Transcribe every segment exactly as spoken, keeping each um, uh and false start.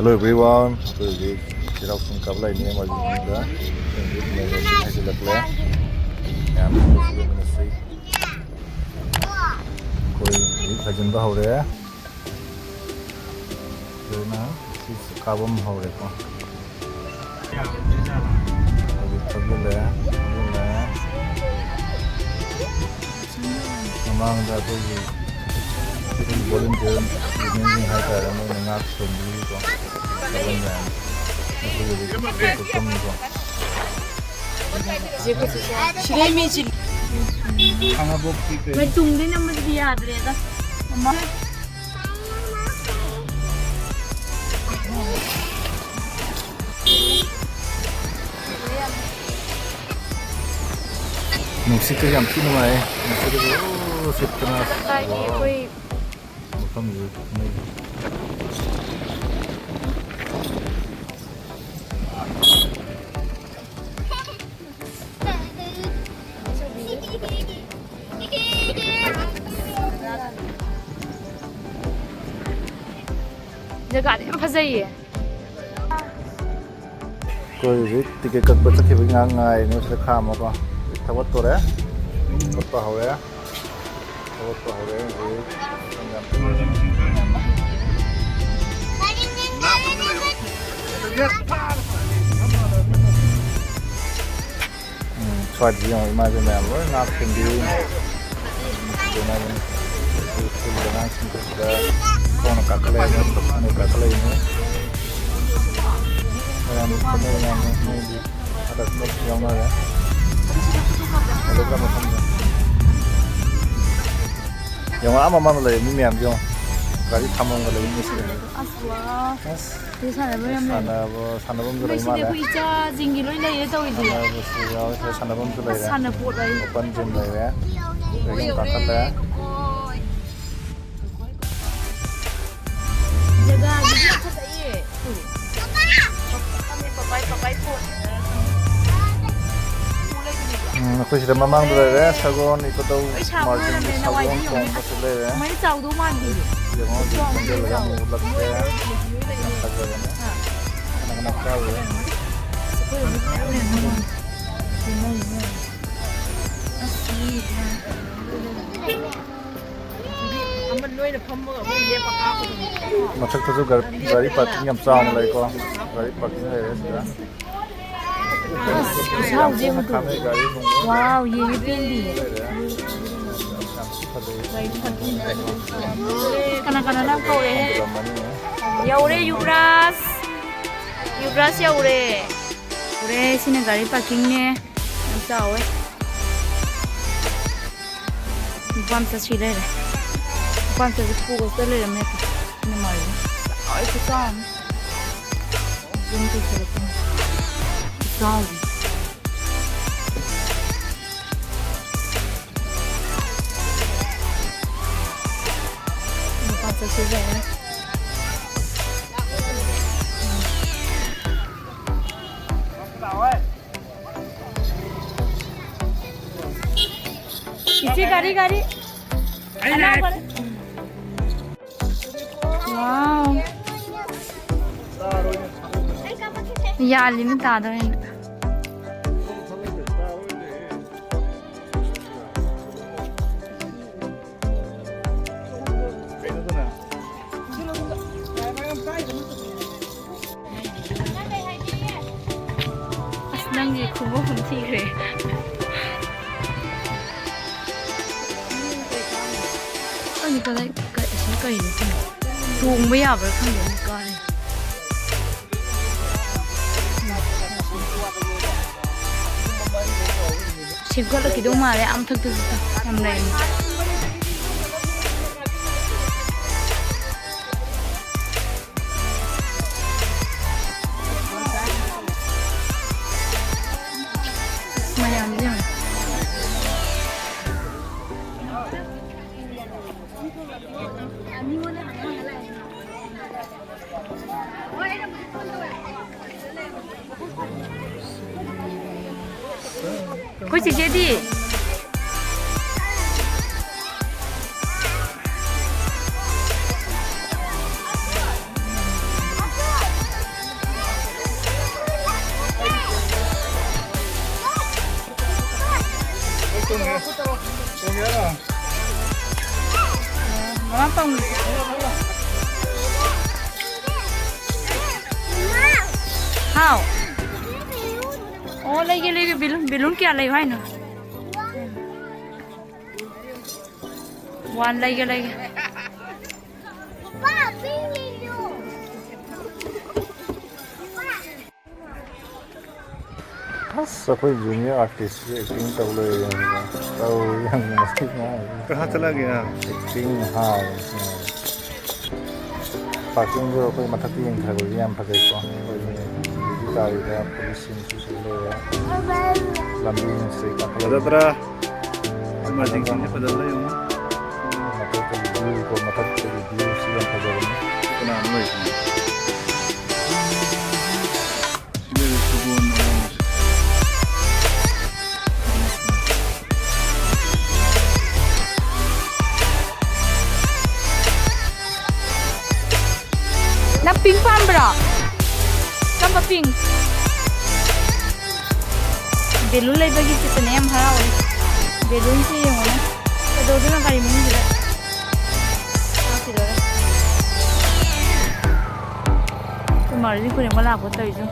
Hello everyone, ꯑꯩꯈꯣꯏ ꯍꯧꯖꯤꯛ ꯆꯩꯔꯥꯎ ꯆꯤꯡ ꯀꯥꯕ ꯂꯥꯛꯏꯅꯦ ꯃꯥꯔꯖꯤꯡꯗ꯫ ꯍꯧꯖꯤꯛ ꯃꯌꯥꯝ ꯍꯥꯏꯖꯤꯜꯂꯛꯂꯦ꯫ ꯃꯌꯥꯝ ꯌꯦꯡꯃꯤꯟꯅꯁꯤ꯫ ꯑꯩꯈꯣꯏ ꯍꯧꯖꯤꯛ ꯍꯥꯏꯖꯤꯟꯕ ꯍꯧꯔꯦ꯫ ꯑꯗꯨꯅ ꯁꯤ ꯀꯥꯐꯝ ꯍꯧꯔꯦꯀꯣ꯫ ꯍꯧꯖꯤꯛ ꯊꯧꯖꯤꯜꯂꯦ, ꯊꯧꯖꯤꯜꯂꯦ꯫ ꯃꯃꯥꯡꯗ ꯑꯩꯈꯣꯏꯒꯤ, ꯑꯩꯈꯣꯏꯒꯤ volunteer union ꯁꯤꯡ ꯍꯥꯏꯇꯥꯔꯦ, ꯃꯣꯏꯅ ꯉꯥꯛ ꯁꯦꯟꯕꯤꯔꯤꯀꯣ꯫ ꯆꯠꯂꯝꯗꯥꯏ꯫ ꯑꯩꯈꯣꯏꯒꯤ ꯍꯧꯖꯤꯛ ꯆꯠꯐꯝꯅꯤꯀꯣ꯫ ꯁꯤꯗꯩ ꯃꯤ ꯆꯤꯜ-, ꯃꯩ ꯇꯨꯡꯗꯩ ꯅꯝꯕꯁꯤꯗꯤ ꯌꯥꯗ꯭ꯔꯦꯗ꯫ ꯃꯃꯥ꯫ ꯅꯨꯡꯁꯤꯠꯀ ꯌꯥꯝ ꯊꯤ ꯅꯨꯡꯉꯥꯏꯌꯦ꯫ ꯅꯨꯡꯁꯤꯠꯀ ꯖꯣꯔꯣ ꯁꯤꯠꯇꯅ꯫ ꯀꯥꯏꯒꯤ ꯑꯩꯈꯣꯏ ꯃꯐꯝꯁꯦ ꯃꯩ꯫ ꯖꯒꯥꯗꯤ ꯌꯥꯝ ꯐꯖꯩꯌꯦ꯫ ꯑꯩꯈꯣꯏ ꯍꯧꯖꯤꯛ ꯇꯤꯀꯦꯠ ꯀꯛꯄ ꯆꯠꯈꯤꯕꯒꯤ ꯉꯥꯏꯍꯥꯛ ꯉꯥꯏꯔꯤꯅꯦ꯫ ꯁꯤꯗ ꯈꯥꯝꯃꯒ ꯊꯧꯒꯠꯇꯣꯔꯦ꯫ ꯊꯧꯒꯠꯄ ꯍꯧꯔꯦ꯫ ꯊꯧꯒꯠꯄ ꯍꯧꯔꯦ ꯍꯧꯖꯤꯛ꯫ ꯎꯝ, ꯁ꯭ꯋꯥꯏꯗꯗꯤ ꯌꯦꯡꯉꯣ, ꯏꯃꯥ ꯏꯕꯦꯟ ꯃꯌꯥꯝ ꯂꯣꯏ ꯉꯥ ꯁꯦꯝꯕꯤ꯫ ꯁ꯭ꯀꯨꯜꯒꯤ ꯑꯉꯥꯡꯁꯤꯡꯁꯨ ꯁꯤꯗ ꯈꯣꯡꯅ ꯀꯥꯈꯠꯂꯛꯑꯦ, ꯃꯣꯏ ꯀꯥꯈꯠꯂꯛꯏꯅꯦ꯫ ꯃꯌꯥꯝ ꯈꯦꯠꯅꯩ ꯌꯥꯝꯅ, ꯃꯣꯏꯗꯤ ꯑꯗ ꯄꯨꯂꯞ ꯌꯥꯎꯅꯔꯦ꯫ ꯑꯗꯨꯒ ꯃꯐꯝꯗ ꯌꯦꯡꯉꯣ, ꯑꯥ ꯃꯃꯥꯡꯗ ꯂꯩꯔꯦ ꯃꯤ ꯃꯌꯥꯝꯗꯣ ꯌꯦꯡꯉꯣ꯫ ꯒꯥꯔꯤ ꯈꯥꯝꯃꯝꯒ ꯂꯩ ꯃꯤ ꯁꯤꯗ꯫ ꯑꯁ, ꯋꯥ꯫ ꯑꯁ꯫ ꯁꯤꯗ ꯁꯥꯟꯅꯕ ꯌꯥꯝ ꯂꯩ꯫ ꯁꯥꯟꯅꯕ, ꯁꯥꯟꯅꯐꯝꯁꯨ ꯂꯩ ꯃꯣꯏꯁꯤꯗ ꯃꯥꯜꯂꯦ꯫ ꯑꯩꯈꯣꯏ ꯏꯆꯥꯁꯤꯡꯒꯤ ꯂꯣꯏ ꯂꯩꯔꯦ ꯇꯧꯔꯤꯁꯦ꯫ ꯁꯥꯟꯅꯕꯁꯨ ꯌꯥꯎꯋꯦ꯫ ꯁꯤꯗ ꯁꯥꯟꯅꯐꯝꯁꯨ ꯑꯁ, ꯂꯩꯔꯦ꯫ ꯁꯥꯟꯅꯄꯣꯠ ꯑꯩ꯫ Open gym ꯂꯩꯔꯦ꯫ ꯑꯗꯒꯤ ꯑꯃꯨꯛ ꯀꯥꯈꯠꯂꯦ꯫ ꯖꯒꯥꯁꯤꯗꯤ ꯌꯥꯝ ꯐꯖꯩꯌꯦ꯫ ꯄꯄꯥꯏ, ꯄꯄꯥꯏ ꯐꯣꯟ꯫ ꯎꯝ, ꯑꯩꯈꯣꯏ ꯁꯤꯗ ꯃꯃꯥꯡꯗ ꯂꯩꯔꯦ, ꯁꯒꯣꯜ, ꯏꯕꯨꯙꯧ, ꯂꯣꯏ ꯁꯥꯕ ꯃꯥꯔꯖꯤꯡꯒꯤ ꯂꯣꯏꯔꯝꯃꯦ, ꯁꯒꯣꯜ ꯂꯋꯥꯏꯗ ꯌꯦꯡꯉꯨꯅꯦ꯫ ꯈꯣꯡꯕꯁꯨ ꯂꯩꯔꯦ꯫ ꯀꯃꯥꯏꯅ ꯆꯥꯎꯗꯧ ꯃꯥꯟꯒꯦ? ꯌꯦꯡꯉꯣ, ꯍꯧꯖꯤꯛ ꯆꯥꯎꯗꯦ, ꯆꯪꯁꯤꯜꯂꯒ ꯆꯥꯎꯗꯦ꯫ ꯑꯃꯨꯛ ꯎꯠꯂꯛꯀꯦ꯫ ꯌꯥꯝ ꯐꯖꯕ ꯆꯥꯔꯨꯔꯦ꯫ ꯑꯃ ꯅꯣꯏꯅ ꯐꯝꯃꯒ ꯑꯃꯨꯛ ꯂꯦꯞꯄ ꯀꯥꯞꯄꯗꯨꯅꯤ꯫ ꯃꯊꯛꯇꯁꯨ ꯒꯥꯔꯤ, ꯒꯥꯔꯤ ꯄꯥꯔꯀꯤꯡ ꯌꯥꯝ ꯆꯥꯎꯅ ꯂꯩꯀꯣ꯫ ꯒꯥꯔꯤ ꯄꯥꯔꯀꯤꯡ ꯂꯩꯔꯦ ꯁꯤꯗ꯫ ꯑꯁ, ꯈꯨꯆꯥꯎꯁꯦ ꯌꯦꯡꯉꯨ ꯇꯨ꯫ ꯈꯥꯝꯃꯦ ꯒꯥꯔꯤ ꯅꯨꯡ꯫ ꯋꯥꯎ, ꯌꯦꯡꯉꯦ ꯄꯦꯟꯗꯤꯌꯦ꯫ ꯂꯩꯔꯦ꯫ ꯌꯥꯝ ꯊꯤ ꯐꯖꯩ꯫ ꯒꯥꯔꯤ ꯄꯥꯔꯀꯤꯡ꯫ ꯀꯅꯥ ꯀꯅꯥꯅꯣ ꯌꯥꯝ ꯀꯧꯔꯦꯍꯦ꯫ ꯐꯖꯔꯝꯃꯅꯤ꯫ ꯌꯧꯔꯦ ꯌꯨꯕ꯭ꯔꯥꯖ꯫ ꯌꯨꯕ꯭ꯔꯥꯖ ꯌꯧꯔꯦ꯫ ꯌꯧꯔꯦ, ꯁꯤꯅ ꯒꯥꯔꯤ ꯄꯥꯔꯀꯤꯡꯅꯦ꯫ ꯌꯥꯝ ꯆꯥꯎꯋꯦ꯫ ꯅꯨꯄꯥ ꯃꯆꯥ ꯁꯤ ꯂꯩꯔꯦ꯫ ꯅꯨꯄꯥ ꯃꯆꯥꯁꯦ ꯄꯨꯒ ꯆꯠ ꯂꯩꯔꯝꯃꯦ꯫ ꯅꯨꯡꯉꯥꯏꯔꯦ꯫ ꯆꯥꯎꯋꯦ ꯈꯨꯆꯥꯎ ꯑꯃ꯫ ꯖꯨꯝ ꯇꯧꯁꯜꯂꯛꯀꯦ꯫ ꯈꯨꯆꯥꯎꯗꯤ꯫ ꯅꯨꯄꯥ ꯃꯆꯥ ꯁꯤ ꯂꯩꯔꯦ꯫ ꯏꯆꯦ, ꯒꯥꯔꯤ, ꯒꯥꯔꯤ꯫ ꯑꯅꯥꯎ ꯒꯥꯔꯤ꯫ ꯋꯥꯎ꯫ ꯌꯥꯜꯂꯤꯅ ꯇꯥꯗꯧꯔꯦꯅ꯫ ꯑꯁ, ꯅꯪꯒꯤ ꯈꯨꯃꯨꯛ ꯑꯃ ꯊꯤꯈ꯭ꯔꯦ꯫ ꯈꯪꯗꯦ ꯀꯗꯥꯏ, ꯀ-, ꯑꯁꯤ ꯀꯩꯅꯣ ꯈꯪꯗꯦ꯫ ꯇꯣꯡꯕ ꯌꯥꯕ꯭ꯔꯥ ꯈꯪꯗꯦ, ꯑꯃꯨꯛ ꯀꯥꯔꯦ꯫ ꯁꯦꯝꯒꯠꯂꯛꯈꯤꯗꯧ ꯃꯥꯜꯂꯦ, ꯑꯥ ꯃꯊꯛꯇꯁꯨ ꯌꯥꯝ ꯂꯩꯔꯝꯃꯦ꯫ ꯃꯌꯥꯝꯁꯦ ꯌꯦꯡꯉꯣ꯫ ꯑꯩꯈꯣꯏ ꯆꯦꯆꯦꯗꯤ? ꯍꯥꯎ꯫ ꯑꯣ, ꯂꯩꯒꯦ, ꯂꯩꯒꯦ꯫ ꯕꯦꯂꯨꯟ, ꯕꯦꯂꯨꯟ ꯀꯌꯥ ꯂꯩꯌꯨ ꯍꯥꯏꯅꯣ? ꯋꯥꯟ ꯂꯩꯒꯦ, ꯂꯩꯒꯦ꯫ ꯑꯁ, ꯑꯩꯈꯣꯏ junior artist ꯁꯤ acting ꯇꯧ ꯂꯩꯔꯦ꯫ ꯇꯧꯔꯤ ꯌꯥꯝꯅ ꯃꯁꯤꯡ ꯉꯥꯏꯔꯦ꯫ ꯀꯍꯥ ꯆꯂꯥ ꯒꯌꯥ? Acting ꯍꯥꯏ꯫ Parking ꯗꯣ ꯑꯩꯈꯣꯏ ꯃꯊꯛꯇ ꯌꯦꯡꯊꯕꯗꯤ ꯌꯥꯝ ꯐꯖꯩꯀꯣ꯫ ꯑꯩꯈꯣꯏꯒꯤ ꯍꯧꯖꯤꯛ ꯇꯥꯔꯤꯕ police ꯁꯤꯡꯁꯤꯁꯨ ꯂꯩꯔꯦ꯫ ꯂꯝꯕꯤ ꯅꯨꯡꯁꯤ ꯀꯥꯈꯠꯂꯛꯏ꯫ ꯐꯖꯗ꯭ꯔꯥ? ꯁꯤ ꯃꯥꯔꯖꯤꯡ ꯆꯤꯡꯁꯦ ꯐꯖꯕ꯭ꯔꯥ ꯌꯦꯡꯉꯨ꯫ ꯃꯊꯛꯇꯒꯤ view ꯀꯣ, ꯃꯊꯛꯇꯒꯤ view ꯁꯤ ꯌꯥꯝ ꯐꯖꯕꯅꯤ꯫ ꯀꯅꯥꯅꯣ ꯂꯩꯔꯤꯁꯤꯅ? ꯁꯤ ꯂꯩꯔꯦ ꯁꯒꯣꯜ ꯑꯉꯥꯡꯕꯁꯦ꯫ ꯅꯪ pink ꯄꯥꯝꯕ꯭ꯔꯣ? ꯀꯔꯝꯕ pink? Balloon ꯂꯩꯕꯒꯤ ꯆꯤꯠꯇꯅꯦ ꯌꯥꯝ ꯍꯔꯥꯎꯋꯦ꯫ Balloon ꯁꯦ ꯌꯦꯡꯉꯨꯅꯦ꯫ ꯀꯩꯗꯧꯗꯣꯏꯅꯣ ꯒꯥꯔꯤ ꯃꯅꯨꯡꯁꯤꯗ? ꯍꯥꯞꯈꯤꯗꯣꯔꯦ꯫ ꯑꯩꯈꯣꯏ ꯃꯥꯔꯨꯗꯤ ꯈꯨꯔꯦꯝꯕ ꯂꯥꯛꯄ ꯇꯧꯔꯤꯁꯦ꯫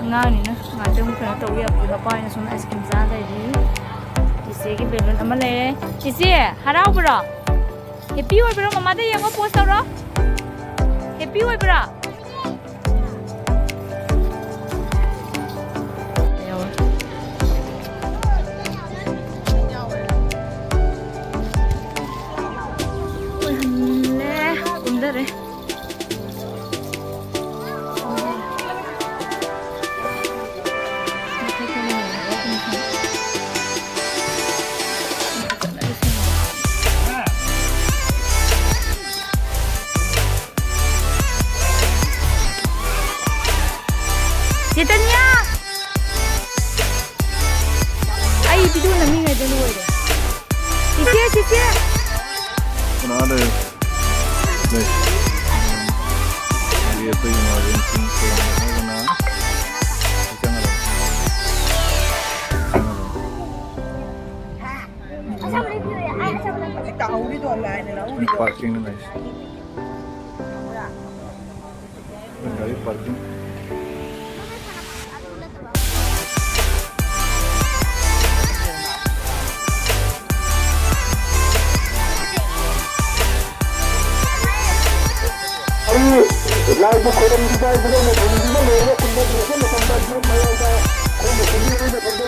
ꯑꯉꯥꯡꯅꯤꯅ ꯉꯥꯛꯇꯪ ꯀꯩꯅꯣ ꯇꯧꯕ ꯌꯥꯄꯣꯠꯇꯦ꯫ ꯃꯄꯥ ꯍꯣꯏꯅ ꯁꯣꯝꯗ ice cream ꯆꯥ ꯂꯩꯔꯤ꯫ ꯏꯆꯦꯒꯤ balloon ꯑꯃ ꯂꯩꯔꯦ꯫ ꯏꯆꯦ, ꯍꯔꯥꯎꯕ꯭ꯔꯣ? Happy ꯑꯣꯏꯕ꯭ꯔꯣ? ꯃꯃꯥꯗ ꯌꯦꯡꯉꯣ, pose ꯇꯧꯔꯣ꯫ Happy ꯑꯣꯏꯕ꯭ꯔꯣ? ꯑꯣꯏꯍꯜꯂꯦ꯫ ꯀꯨꯝꯊꯔꯦ꯫ ꯆꯦꯇꯟꯌꯥ! ꯑꯩ video ꯅꯝꯃꯤꯉꯩꯗ ꯂꯣꯏꯔꯦ꯫ ꯆꯤꯆꯦ, ꯆꯤꯆꯦ! ꯀꯅꯥ ꯂꯩ? ꯂꯩ꯫ ꯍꯥꯏꯗꯤ ꯑꯩꯈꯣꯏꯒꯤ ꯃꯥꯂꯦꯝꯁꯤꯡ ꯈꯨꯔꯨꯝꯕ ꯍꯥꯏꯔꯒꯅ ꯆꯪꯉꯔꯣꯏ꯫ ꯆꯪꯉꯔꯣꯏ꯫ ꯍꯧꯖꯤꯛ ꯇꯥꯍꯧꯔꯤꯗꯣ ꯂꯥꯏꯅ ꯂꯧꯍꯧꯔꯤꯗꯣ꯫ Parking na nice. Ang gari parking. ꯑꯩ ꯂꯥꯏꯕꯨ ꯈꯣꯏꯔꯝꯈꯤꯕ ꯍꯥꯏꯕꯗ ꯂꯣꯏꯁꯤꯟꯈꯤꯕ ꯂꯣꯏꯔꯒ ꯈꯨꯟꯗ ꯂꯣꯏꯁꯤꯟꯕ ꯃꯇꯝꯗ ꯃꯌꯥꯝꯗ ꯑꯩꯈꯣꯏ ꯃꯨꯁꯂꯤꯝ ꯑꯣꯏꯅ ꯈꯨꯟꯗ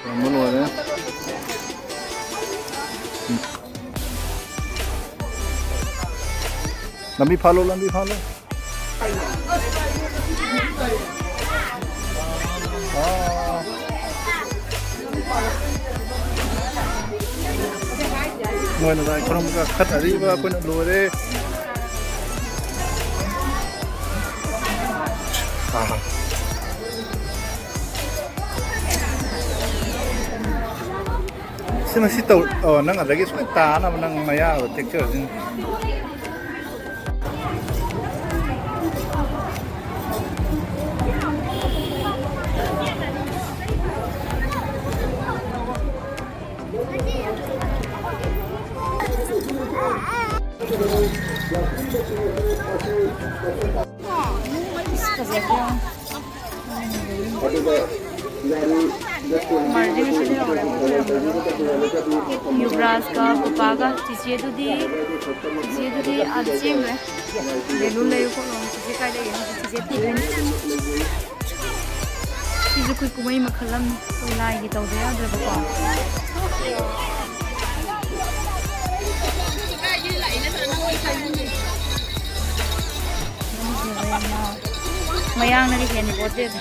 ꯌꯥꯝꯅ ꯂꯣꯏꯔꯦ꯫ ꯂꯝꯕꯤ ꯐꯥꯜꯂꯣ, ꯂꯝꯕꯤ ꯐꯥꯜꯂꯣ꯫ ꯑꯥ꯫ ꯃꯣꯏꯅ ꯂꯥꯏ ꯈꯨꯔꯨꯝꯕ ꯀꯥꯈꯠꯅꯔꯤꯕ ꯑꯩꯈꯣꯏꯅ ꯂꯣꯏꯔꯦ꯫ ꯑꯥ꯫ ꯁꯤ ꯃꯁꯤ ꯇꯧ-, ꯑꯣ, ꯅꯪ ꯑꯗꯒꯤ ꯁꯨꯃꯥꯏꯅ ꯇꯥꯅꯕ ꯅꯪ ꯃꯌꯥꯗꯣ ꯇꯦꯛꯆꯔꯁꯤꯅꯤ꯫ ꯌꯨꯕ꯭ꯔꯥꯖꯀ ꯄꯄꯥꯒ ꯆꯤꯆꯦꯗꯨꯗꯤ, ꯆꯤꯆꯦꯗꯨꯗꯤ ꯑꯥꯗ ꯆꯦꯟꯈ꯭ꯔꯦ꯫ ꯕꯦꯂꯨꯟ ꯂꯩꯌꯨ ꯈꯣꯠꯂꯣ꯫ ꯆꯤꯆꯦ ꯀꯥꯏ ꯂꯩꯒꯦ? ꯆꯤꯆꯦ ꯊꯤꯗꯣꯏꯅꯤ꯫ ꯁꯤꯁꯨ ꯑꯩꯈꯣꯏ ꯀꯨꯝꯍꯩ ꯃꯈꯜ ꯑꯃꯅꯤ, ꯑꯩꯈꯣꯏ ꯂꯥꯏꯒꯤ ꯇꯧꯗ ꯌꯥꯗ꯭ꯔꯕꯀꯣ꯫ ꯃꯌꯥꯡꯅꯗꯤ ꯍꯦꯟꯅ ꯄꯣꯠꯇꯦꯗ꯫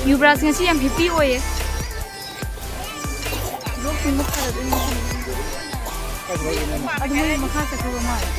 ꯌꯨꯕ꯭ꯔꯥꯖ ꯉꯁꯤ ꯌꯥꯝ ꯍꯦꯄꯤ ꯑꯣꯏꯌꯦ꯫ ꯂꯣꯛ ꯊꯨꯡꯕ ꯐꯔꯗꯣꯏꯅꯤ꯫ ꯑꯗꯨ ꯃꯣꯏ ꯃꯈꯥ ꯆꯠꯈ꯭ꯔꯕ ꯃꯥꯜꯂꯦ꯫